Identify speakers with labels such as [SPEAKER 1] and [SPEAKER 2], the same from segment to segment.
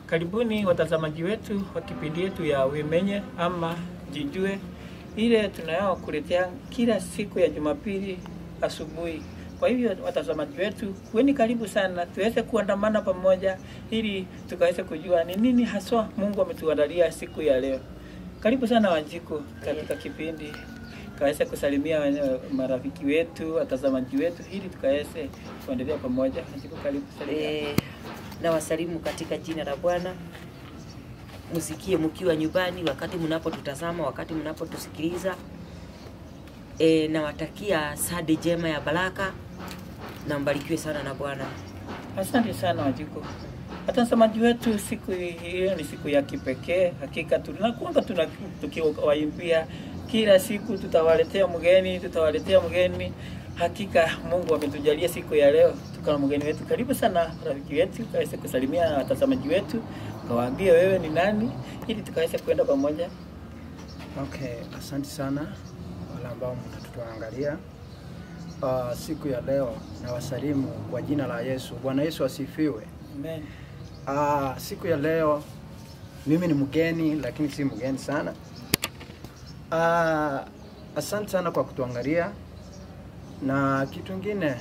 [SPEAKER 1] Karibuni watazamaji wetu wa kipindi yetu ya Wimenye ama Jijue, ile tunayokuletea kila siku ya Jumapili asubuhi. Kwa hivyo watazamaji wetu, kuweni karibu sana tuweze kuandamana pamoja ili tukaweze kujua ni nini haswa Mungu ametuandalia siku ya leo. Karibu sana Wanjiku katika kipindi, kaweze kusalimia marafiki wetu, watazamaji wetu ili tukaweze kuendelea pamoja. Wanjiku, karibu salimia.
[SPEAKER 2] Na wasalimu katika jina la Bwana. Musikie mkiwa nyumbani, wakati mnapotutazama, wakati mnapotusikiliza. Nawatakia sade jema ya baraka na mbarikiwe sana na Bwana.
[SPEAKER 1] Asante sana Wanjiku. Watazamaji wetu, siku hiyo ni siku ya kipekee. Hakika tunakuwa tukiwaimbia kila siku, tutawaletea mgeni, tutawaletea mgeni. Hakika Mungu ametujalia siku ya leo tukana mgeni wetu. Karibu sana rafiki wetu, kaweze kusalimia watazamaji wetu, kawaambie wewe ni nani ili tukaweze kwenda pamoja.
[SPEAKER 3] Okay, asante sana wale ambao mnatuangalia. Siku ya leo na wasalimu kwa jina la Yesu. Bwana Yesu asifiwe.
[SPEAKER 1] Amen.
[SPEAKER 3] Siku ya leo mimi ni mgeni lakini si mgeni sana. Asante sana kwa kutuangalia. Na kitu kingine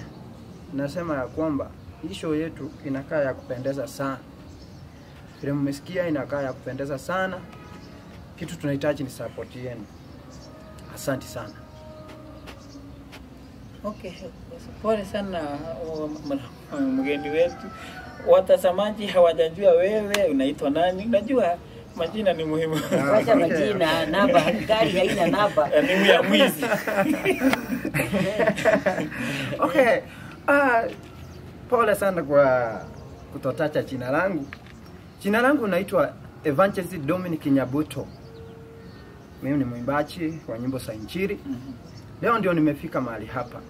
[SPEAKER 3] nasema ya kwamba hii show yetu inakaa ya kupendeza sana. Vile mmesikia inakaa ya kupendeza sana. Kitu tunahitaji ni support yenu. Asante sana.
[SPEAKER 1] Okay, pole sana mgeni wetu. Watazamaji hawajajua wewe unaitwa nani. Unajua majina ni muhimu.
[SPEAKER 2] Wacha majina, namba, gari haina namba.
[SPEAKER 1] Ni ya mwizi.
[SPEAKER 3] Okay. Pole sana kwa kutotacha jina langu. Jina langu naitwa Evangelist Dominic Nyabuto. Mimi ni mwimbaji wa nyimbo za Injili. Leo ndio nimefika mahali hapa.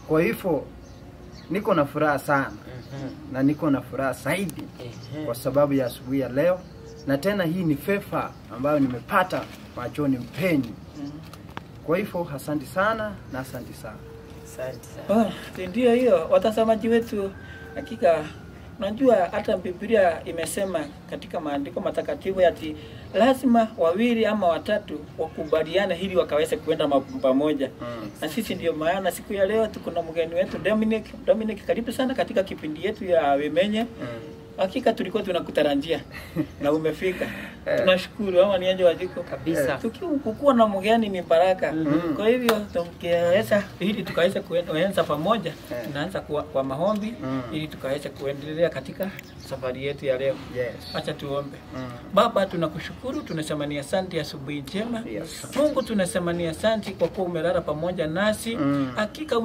[SPEAKER 3] Kwa hivyo niko na furaha sana. Na niko na furaha zaidi kwa sababu ya asubuhi ya leo. Na tena hii ni fefa ambayo nimepata machoni mpenyu. Kwa hivyo asante sana na asante sana.
[SPEAKER 2] Asante sana.
[SPEAKER 1] Ndio hiyo watazamaji wetu, hakika unajua hata Biblia imesema katika maandiko matakatifu ati lazima wawili ama watatu wakubaliane ili wakaweze kuenda pamoja. Na sisi ndio maana siku ya leo tuko na mgeni wetu Dominic. Dominic, karibu sana katika kipindi yetu ya Wimenye. Hakika tulikuwa tunakutarajia na umefika. Tunashukuru ama nianje Wanjiku
[SPEAKER 2] kabisa.
[SPEAKER 1] Tukikuwa na mgeni ni baraka. Kwa hivyo tukiweza ili tukaweza kuenza pamoja, tunaanza kwa maombi ili tukaweza kuendelea katika safari yetu ya leo.
[SPEAKER 3] Yes.
[SPEAKER 1] Acha tuombe. Baba, tunakushukuru, tunasema ni asante asubuhi njema.
[SPEAKER 3] Yes.
[SPEAKER 1] Mungu, tunasema ni asante kwa kuwa umelala pamoja nasi. Hakika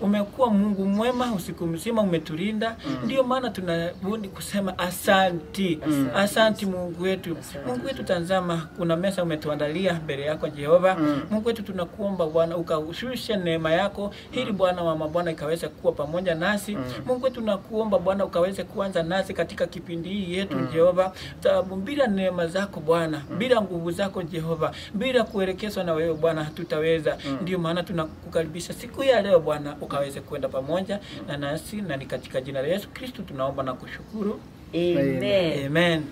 [SPEAKER 1] umekuwa Mungu mwema usiku mzima, umetulinda. Ndio maana tunabudi kusema asanti. Asanti Mungu wetu. Mungu wetu, tazama kuna mesa umetuandalia mbele yako Jehova. Mungu wetu, tunakuomba Bwana ukashushe neema yako ili Bwana wa mabwana ikaweze kuwa pamoja nasi. Mungu wetu, tunakuomba Bwana ukaweze kuanza nasi katika kipindi hii yetu Jehova. Sababu bila neema zako Bwana, bila nguvu zako Jehova, bila kuelekezwa na wewe Bwana hatutaweza. Ndio maana tunakukaribisha siku ya leo Bwana ukaweze kwenda pamoja na nasi, na ni katika jina la Yesu Kristo tunaomba na kushukuru.
[SPEAKER 2] Amen.
[SPEAKER 1] Amen.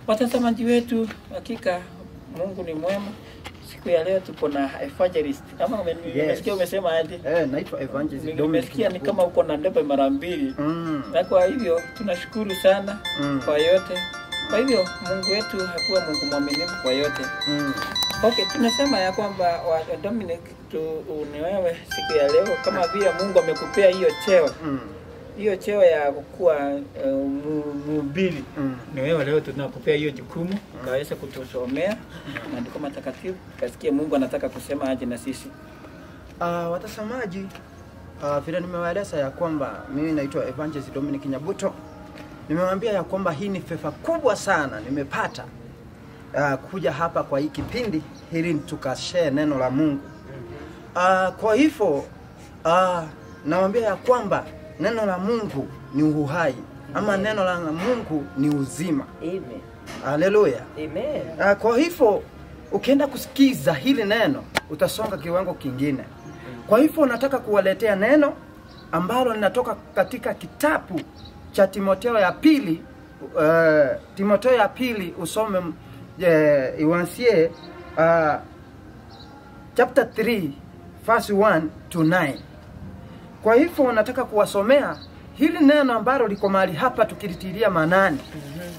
[SPEAKER 1] Watazamaji wetu, hakika Mungu ni mwema. Siku ya leo tuko na evangelist. Ama umesikia umesema aje?
[SPEAKER 3] Naitwa Evangelist Dominic.
[SPEAKER 1] Nimesikia ni kama uko na ndebe mara mbili. Na kwa hivyo tunashukuru sana kwa yote. Kwa hivyo Mungu wetu hakuwa Mungu mwaminifu kwa yote. Okay, tunasema ya kwamba Dominic, ni wewe siku ya leo kama vile Mungu amekupea hiyo cheo. Hiyo cheo ya kuwa mhubiri. Ni wewe leo tunakupea hiyo jukumu, ukaweza kutusomea maandiko matakatifu, tukasikie Mungu anataka kusema aje na sisi.
[SPEAKER 3] Watazamaji, vile nimewaeleza ya kwamba mimi naitwa Evangelist Dominic Nyabuto. Nimewaambia ya kwamba hii ni fefa kubwa sana nimepata kuja hapa kwa hii kipindi ili tukashare neno la Mungu. Kwa hivyo nawaambia ya kwamba neno la Mungu ni uhai, ama neno la Mungu ni uzima.
[SPEAKER 2] Amen.
[SPEAKER 3] Haleluya.
[SPEAKER 2] Amen.
[SPEAKER 3] Kwa hivyo ukienda kusikiza hili neno utasonga kiwango kingine. Kwa hivyo nataka kuwaletea neno ambalo linatoka katika kitabu cha Timotheo ya pili, Timotheo ya pili usome iwansie chapter 3 verse 1 to 9. Kwa hivyo nataka kuwasomea hili neno ambalo liko mahali hapa tukilitilia maanani.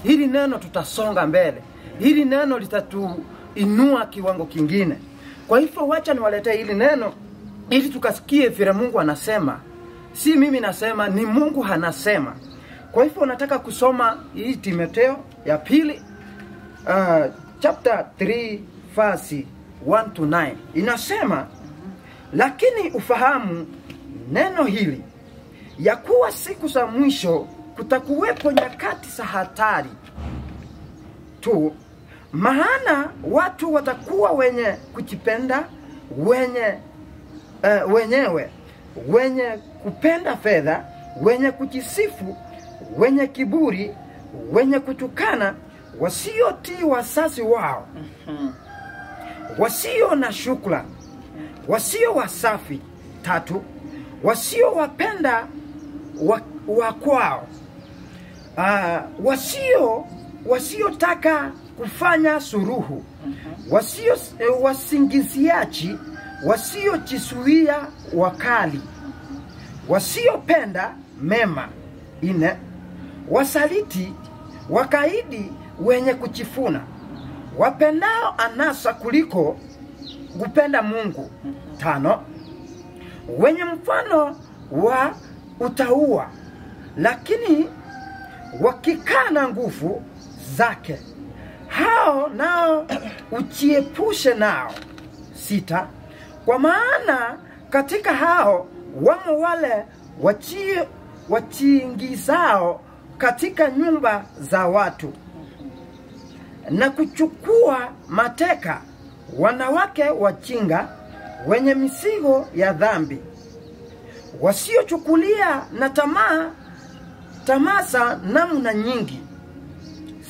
[SPEAKER 3] Hili neno tutasonga mbele. Hili neno litatuinua kiwango kingine. Kwa hivyo wacha niwaletee hili neno ili tukasikie vile Mungu anasema. Si mimi nasema, ni Mungu anasema. Kwa hivyo nataka kusoma hii Timotheo ya pili chapter 3 verse 1 to 9. Inasema, lakini ufahamu neno hili, ya kuwa siku za mwisho kutakuwepo nyakati za hatari tu, maana watu watakuwa wenye kujipenda wenyewe, wenye kupenda fedha, wenye kujisifu, wenye kiburi, wenye kutukana, wasiotii wazazi wao, wasio na shukrani, wasio wasafi. 3, wasio wapenda wa kwao, wasiotaka kufanya suruhu, wasio wasingiziaji, wasiochisuia wakali, wasiopenda mema. 4, wasaliti, wakaidi, wenye kuchifuna, wapendao anasa kuliko kupenda Mungu. 5, wenye mfano wa utaua, lakini wakikana nguvu zake, hao nao uchiepushe nao. 6, kwa maana katika hao wamo wale wachiingizao katika nyumba za watu na kuchukua mateka wanawake wachinga, wenye misigo ya dhambi, wasiochukulia na tamaa namna nyingi.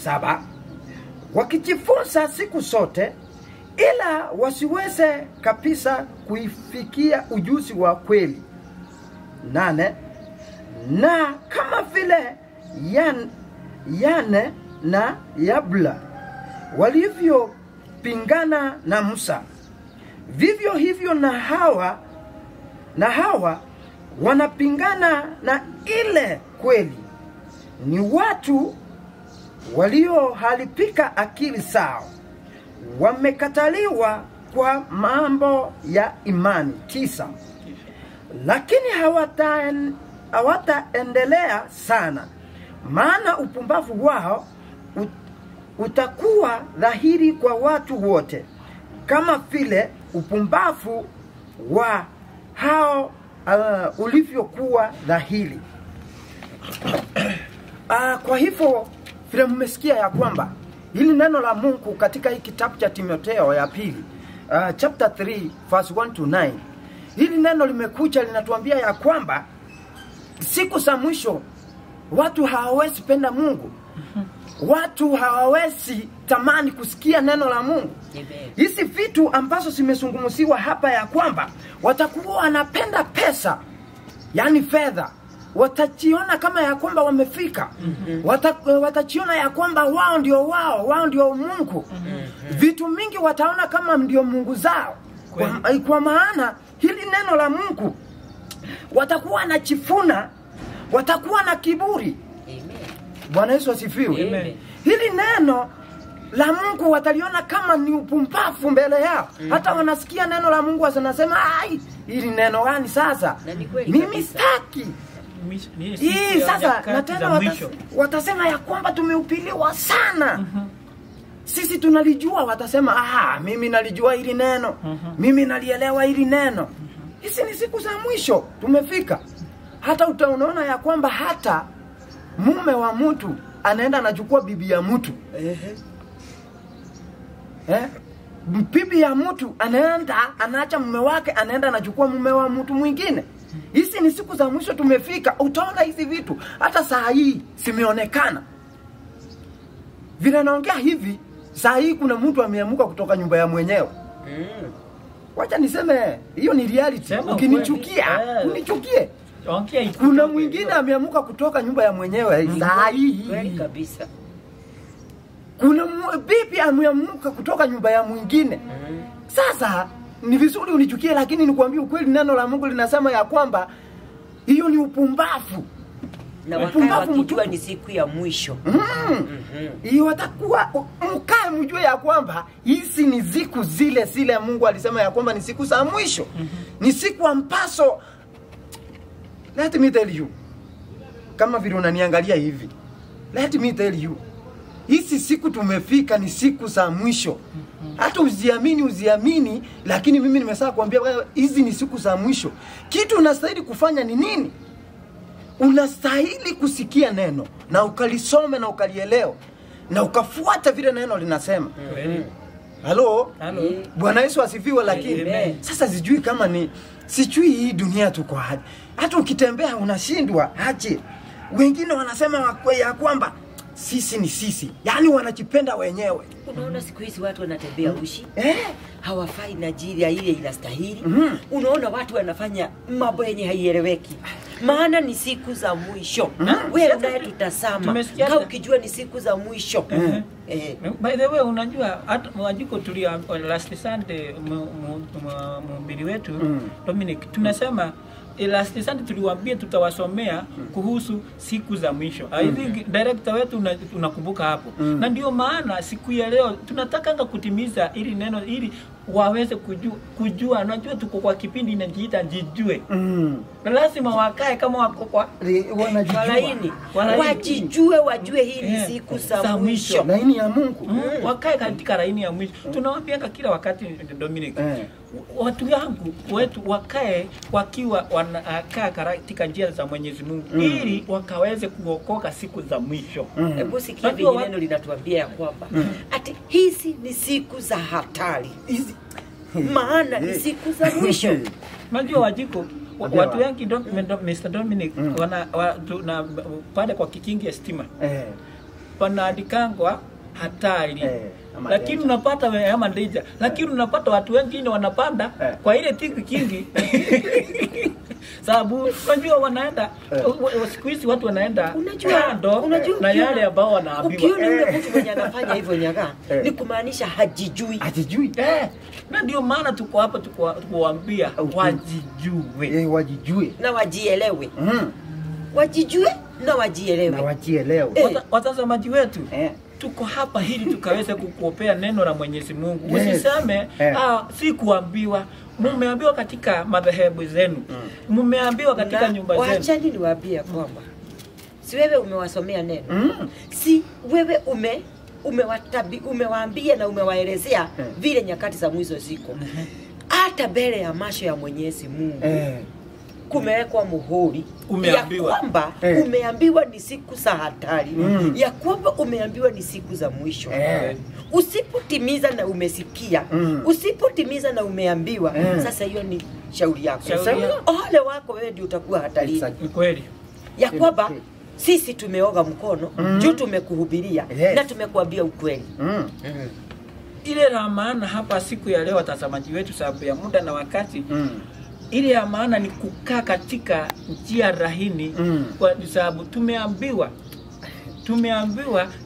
[SPEAKER 3] 7, wakijifunza siku zote, ila wasiweze kabisa kuifikia ujuzi wa kweli. 8, na kama vile Yane na Yabla walivyopingana na Musa, vivyo hivyo na hawa wanapingana na ile kweli. Ni watu walioharibika akili zao, wamekataliwa kwa mambo ya imani. 9, lakini hawataendelea sana, maana upumbavu wao utakuwa dhahiri kwa watu wote, kama vile upumbavu wa hao ulivyokuwa dhahiri. Kwa hivyo vile mmesikia ya kwamba hili neno la Mungu katika hii kitabu cha Timotheo ya pili chapter 3 verse 1 to 9, hili neno limekuja linatuambia ya kwamba siku za mwisho watu hawawezi penda Mungu. Watu hawawezi tamani kusikia neno la Mungu. Hizi vitu ambazo zimezungumziwa hapa ya kwamba watakuwa wanapenda pesa, yani fedha, watajiona kama ya kwamba wamefika. Watajiona ya kwamba wao ndio wao ndio Mungu. Vitu mingi wataona kama ndio Mungu zao. Kwa maana hili neno la Mungu watakuwa na chifuna, watakuwa na kiburi. Bwana Yesu asifiwe. Hili neno la Mungu wataliona kama ni upumbavu mbele yao. Hata wanasikia neno la Mungu wanasema, ai, hili neno gani sasa? Mimi sitaki. Hii sasa na tena watasema ya kwamba tumeupiliwa sana. Sisi tunalijua, watasema, ah, mimi nalijua hili neno. Mimi nalielewa hili neno. Hizi ni siku za mwisho tumefika. Hata utaona ya kwamba hata mume wa mtu anaenda anachukua bibi ya mtu. Bibi ya mtu anaenda anaacha mume wake, anaenda anachukua mume wa mtu mwingine. Hizi ni siku za mwisho tumefika. Utaona hizi vitu hata saa hii zimeonekana. Vile naongea hivi, saa hii kuna mtu ameamuka kutoka nyumba ya mwenyewe. Wacha niseme hiyo ni reality. Ukinichukia, unichukie.
[SPEAKER 1] Ongea.
[SPEAKER 3] Kuna mwingine ameamuka kutoka nyumba ya mwenyewe saa hii.
[SPEAKER 2] Kweli kabisa.
[SPEAKER 3] Kuna bibi ameamuka kutoka nyumba ya mwingine. Sasa ni vizuri unichukie, lakini nikwambie ukweli, neno la Mungu linasema ya kwamba hiyo ni upumbavu.
[SPEAKER 2] Na wakae wakijua ni siku ya mwisho.
[SPEAKER 3] Hiyo watakuwa mkae mjue ya kwamba hizi ni siku zile zile Mungu alisema ya kwamba ni siku za mwisho. Ni siku ambazo, let me tell you, kama vile unaniangalia hivi, let me tell you, hizi siku tumefika ni siku za mwisho. Hata uziamini, lakini mimi nimesha kuambia hizi ni siku za mwisho. Kitu unastahili kufanya ni nini? Unastahili kusikia neno na ukalisome na ukalielewa na ukafuata vile neno linasema. Halo? Bwana Yesu asifiwe. Lakini
[SPEAKER 1] Amen.
[SPEAKER 3] Sasa sijui kama ni sijui hii dunia tuko aje. Hata ukitembea unashindwa aje. Wengine wanasema ya kwamba sisi ni sisi, yaani wanajipenda wenyewe.
[SPEAKER 2] Unaona siku hizi watu wanatembea uchi. Hawafai Nigeria ile inastahili. Unaona watu wanafanya mambo yenye haieleweki. Maana ni siku za mwisho. Wewe unayetutazama, kama ukijua ni siku za mwisho.
[SPEAKER 1] By the way, unajua hata wajiko tulia last Sunday mhubiri wetu Dominic tunasema last Sunday tuliwaambia tutawasomea kuhusu siku za mwisho. I think director wetu unakumbuka hapo. Na ndio maana siku ya leo tunatakanga kutimiza ili neno ili waweze kujua. Unajua tuko kwa kipindi inajiita jijue. Na lazima wakae kama wako kwa
[SPEAKER 2] laini. Wajijue, wajue hii ni siku za mwisho.
[SPEAKER 3] Laini ya Mungu.
[SPEAKER 1] Wakae katika laini ya mwisho. Tunawaambia kila wakati Dominic. Watu yangu wetu wakae wakiwa wanakaa katika njia za Mwenyezi Mungu ili wakaweze kuokoka siku za mwisho.
[SPEAKER 2] Hebu sikia vile neno linatuambia ya kwamba ati hizi ni siku za hatari. Maana ni siku za mwisho.
[SPEAKER 1] Unajua wajiko watu wengi Mr. Dominic wana pale kwa kikingi ya stima. Wanaandikangwa hatari. Lakini unapata ama danger. Lakini unapata watu wengine wanapanda kwa ile tiki kingi. Sababu unajua wanaenda siku hizi watu wanaenda kando na yale ambao wanaambiwa.
[SPEAKER 2] Ukiona yule mtu mwenye anafanya hivyo nyaga ni kumaanisha hajijui.
[SPEAKER 3] Hajijui.
[SPEAKER 1] Na ndio maana tuko hapa tukuambia wajijue.
[SPEAKER 3] Wajijue.
[SPEAKER 2] Na wajielewe. Wajijue na wajielewe.
[SPEAKER 3] Na wajielewe.
[SPEAKER 1] Watazamaji wetu, tuko hapa ili tukaweze kukuopea neno la Mwenyezi Mungu. Usiseme si kuambiwa. Mumeambiwa katika madhehebu zenu. Mumeambiwa katika nyumba zenu.
[SPEAKER 2] Waachani niwaambie kwamba si wewe umewasomea neno. Si wewe umewaambia na umewaelezea vile nyakati za mwisho ziko. Hata mbele ya macho ya Mwenyezi Mungu kumewekwa muhuri
[SPEAKER 1] Umeambiwa.
[SPEAKER 2] Ya kwamba umeambiwa ni siku za hatari, ya kwamba umeambiwa ni siku za mwisho. Usipotimiza na umesikia, usipotimiza na umeambiwa, sasa hiyo ni shauri yako. Ole wako wewe ndio utakuwa hatarini.
[SPEAKER 1] Ni kweli.
[SPEAKER 2] Ya kwamba sisi tumeoga mkono, juu tumekuhubiria na tumekuambia ukweli.
[SPEAKER 1] Ile la maana hapa siku ya leo watazamaji wetu, sababu ya muda na wakati, ile ya maana ni kukaa katika njia rahini, kwa sababu tumeambiwa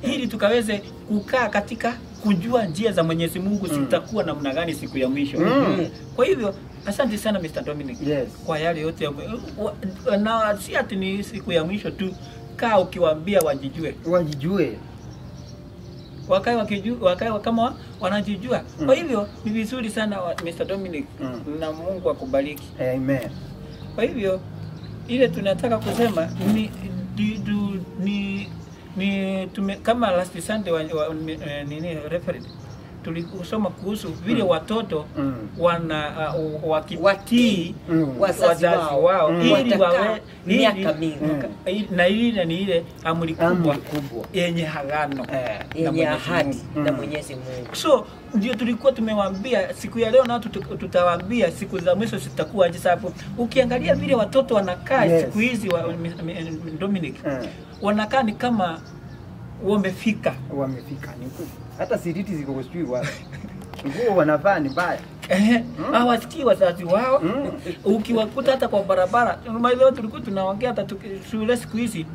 [SPEAKER 1] ili tukaweze kukaa katika kujua njia za Mwenyezi Mungu zitakuwa namna gani siku ya mwisho. Kwa hivyo asante sana Mr. Dominic kwa yale yote na si ati ni siku ya mwisho tu, kaa ukiwaambia wajijue.
[SPEAKER 3] Wajijue.
[SPEAKER 1] Wakae wakijua, wakae kama wanajijua. Kwa hivyo ni vizuri sana Mr. Dominic, na Mungu akubariki.
[SPEAKER 3] Amen.
[SPEAKER 1] Kwa hivyo ile tunataka kusema ni tume, kama last Sunday nini referend tulisoma kuhusu vile watoto wana wakitii
[SPEAKER 2] wazazi wao
[SPEAKER 1] ili wawe
[SPEAKER 2] miaka mingi,
[SPEAKER 1] na ile ni ile amri kubwa yenye agano
[SPEAKER 2] yenye ahadi na Mwenyezi Mungu.
[SPEAKER 1] So ndio tulikuwa tumewaambia siku ya leo, na tutawaambia siku za mwisho zitakuwa aje. Sababu ukiangalia vile watoto wanakaa siku hizi Dominic, wanakaa ni kama wamefika.
[SPEAKER 3] Wamefika ni kweli. Hata siriti ziko sijui wapi. Nguo wanavaa ni mbaya.
[SPEAKER 1] Hawasikii wazazi wao. Ukiwakuta hata kwa barabara, leo tulikuwa tunaongea hata shule siku hizi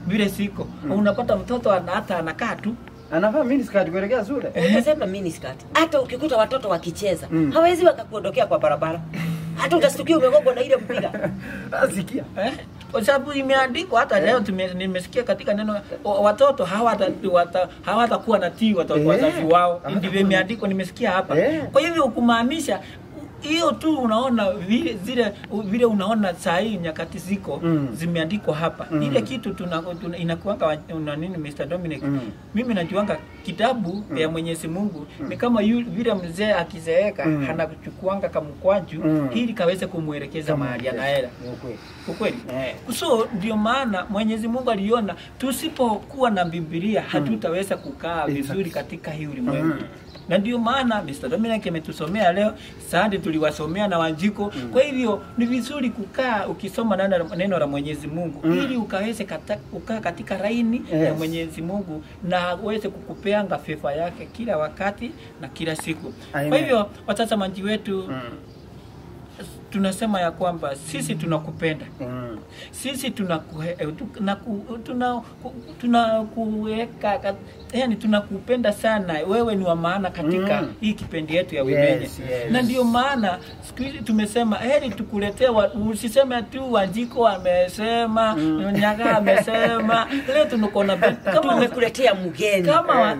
[SPEAKER 1] vile siko. Unapata mtoto hata anakaa tu.
[SPEAKER 3] Anavaa miniskirt kuelekea shule.
[SPEAKER 2] Unasema miniskirt. Hata ukikuta watoto wakicheza, hawezi wakakuondokea kwa barabara. Hata utasikia umegongwa na ile mpira.
[SPEAKER 3] Sikia.
[SPEAKER 1] Kwa sababu imeandikwa hata leo nimesikia katika neno watoto hawatakuwa na tii wazazi wao. Ndivyo imeandikwa, nimesikia hapa. Kwa hivyo kumaanisha hiyo tu unaona vile unaona saa hii nyakati ziko zimeandikwa hapa. Ile kitu inakuanga una nini Mr. Dominic? Mimi najuanga kitabu ya Mwenyezi Mungu ni kama vile mzee akizeeka anakuchukuanga kamkwaju ili kaweze kumuelekeza mahali anaenda. Ukweli. So ndio maana Mwenyezi Mungu aliona tusipokuwa na Biblia hatutaweza kukaa vizuri katika hii ulimwengu. Na ndio maana Mr. Dominic ametusomea leo, Sunday tuliwasomea na Wanjiko. Kwa hivyo ni vizuri kukaa ukisoma neno la Mwenyezi Mungu ili ukaweze kukaa katika laini ya Mwenyezi Mungu na uweze kukupeanga favor yake kila wakati na kila siku. Kwa hivyo watazamaji wetu, tunasema ya kwamba sisi tunakupenda. Sisi tunakuweka, yani tunakupenda sana. Wewe ni wa maana katika hii kipindi yetu ya Wimenye.
[SPEAKER 3] Yes.
[SPEAKER 1] Na ndio maana siku hizi tumesema heri tukuletee, usiseme tu Wanjiko amesema, Nyaga amesema. Leo tunakona
[SPEAKER 2] kama tumekuletea mgeni.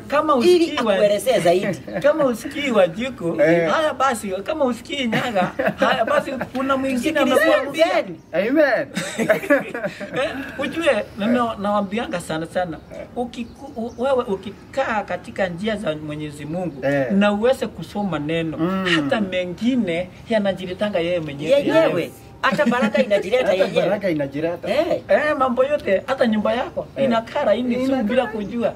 [SPEAKER 1] Kama
[SPEAKER 2] ili akuelezee zaidi.
[SPEAKER 1] Kama usikii Wanjiko, haya basi, kama usikii Nyaga, haya basi kuna mwingine amekuambia.
[SPEAKER 3] Amen.
[SPEAKER 1] Ujue nawaambianga sana sana, wewe ukikaa katika njia za Mwenyezi Mungu na uweze kusoma neno, hata mengine yanajiletanga yeye mwenyewe.
[SPEAKER 2] Hata baraka inajileta yenyewe.
[SPEAKER 3] Baraka inajileta.
[SPEAKER 1] Mambo yote, hata nyumba yako inakaa laini tu bila kujua.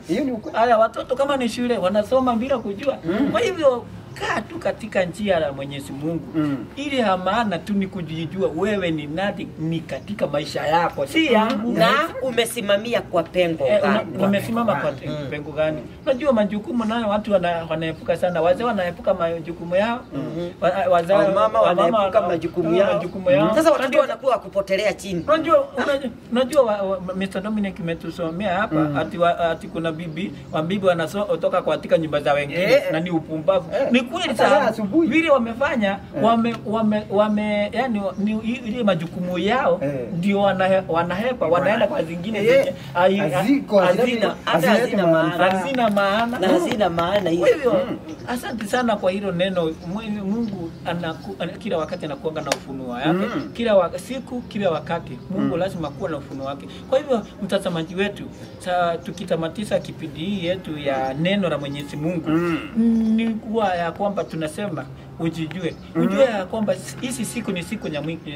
[SPEAKER 1] Haya watoto kama ni shule wanasoma bila kujua. Kwa hivyo kaa tu katika njia ya Mwenyezi Mungu. Ile maana tu ni kujijua wewe ni nani ni katika maisha yako, si yangu.
[SPEAKER 2] Na umesimamia kwa pengo gani?
[SPEAKER 1] Umesimama kwa pengo gani? Unajua majukumu nayo watu wanaepuka sana. Wazee wanaepuka majukumu yao. Wazee
[SPEAKER 2] mama wanaepuka majukumu yao. Sasa watoto wanakuwa kupotelea chini.
[SPEAKER 1] Unajua Mr. Dominic umetusomea hapa ati kuna bibi wanasotoka katika nyumba za wengine na ni upumbavu. Ni kweli sana vile wamefanya, wame yani ni ile majukumu yao ndio wanahepa, wanaenda kwa zingine zenye hazina maana.
[SPEAKER 2] Na hazina maana hizo.
[SPEAKER 1] Kwa hivyo asante sana kwa hilo neno. Mungu kila wakati anakuanga na ufunuo wake. Kila siku, kila wakati Mungu lazima kuwa na ufunuo wake. Kwa hivyo mtazamaji wetu, tukitamatisha kipindi hii yetu ya neno la Mwenyezi Mungu, ni kuwa ya kwamba tunasema ujijue. Ujue ya kwamba hizi siku ni siku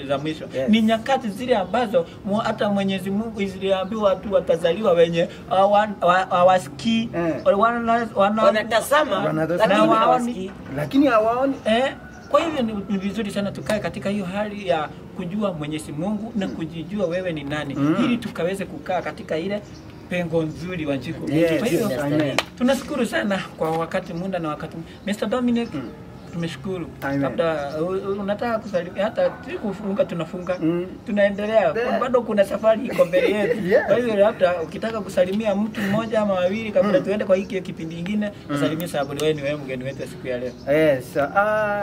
[SPEAKER 1] za mwisho. Ni nyakati zile ambazo hata Mwenyezi Mungu iliambiwa watu watazaliwa wenye hawasikii,
[SPEAKER 2] wanatazama lakini hawasikii.
[SPEAKER 3] Lakini hawaoni.
[SPEAKER 1] Kwa hivyo ni vizuri sana tukae katika hiyo hali ya kujua Mwenyezi Mungu na kujijua wewe ni nani, ili tukaweze kukaa katika ile pengo nzuri Wanjiko. Kwa hivyo tunashukuru sana kwa wakati muda na wakati Mr. Dominic. Tumeshukuru. Labda unataka kusalimia, hata kufunga tunafunga. Tunaendelea. Bado kuna safari iko mbele yetu. Kwa hivyo labda ukitaka kusalimia mtu mmoja ama wawili kabla tuende kwa hiki kipindi kingine, usalimie sababu wewe ni wewe mgeni wetu siku ya leo.
[SPEAKER 3] Yes,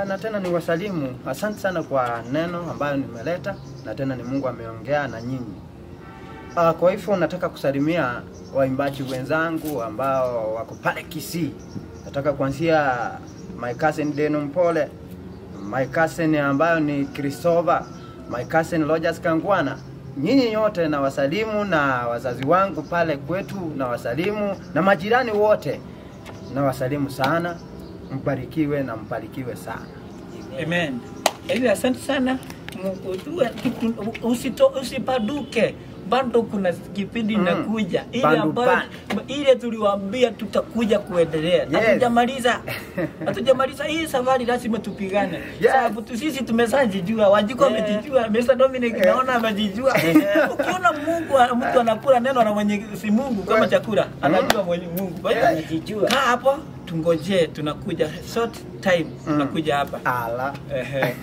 [SPEAKER 3] na tena ni wasalimu. Asante sana kwa neno ambayo nimeleta na tena ni Mungu ameongea na nyinyi. Kwa hivyo nataka kusalimia waimbaji wenzangu ambao wako pale Kisii. Nataka kuanzia my cousin Deno Mpole, my cousin ambayo ni Christopher, my cousin Rogers Kangwana. Nyinyi nyote na wasalimu, na wazazi wangu pale kwetu na wasalimu, na majirani wote na wasalimu sana. Mbarikiwe na mbarikiwe sana.
[SPEAKER 1] Amen. Hivyo asante sana. Usipaduke. Bado kuna kipindi inakuja ile
[SPEAKER 3] Bandu
[SPEAKER 1] ambayo ile tuliwaambia tutakuja kuendelea.
[SPEAKER 3] Yes.
[SPEAKER 1] Hatujamaliza, hatujamaliza hii safari, lazima tupigane.
[SPEAKER 3] Yes.
[SPEAKER 1] Sababu tu sisi tumeshajijua, Wanjiku amejijua, Mr. Dominic naona amejijua. Ukiona Mungu mtu anakula neno na mwenye si Mungu kama chakula, anajua mwenye Mungu. Kwa hiyo
[SPEAKER 2] Anajijua.
[SPEAKER 1] kaa hapo tungojee, tunakuja short time, tunakuja hapa.
[SPEAKER 3] Ala.
[SPEAKER 1] Ehe.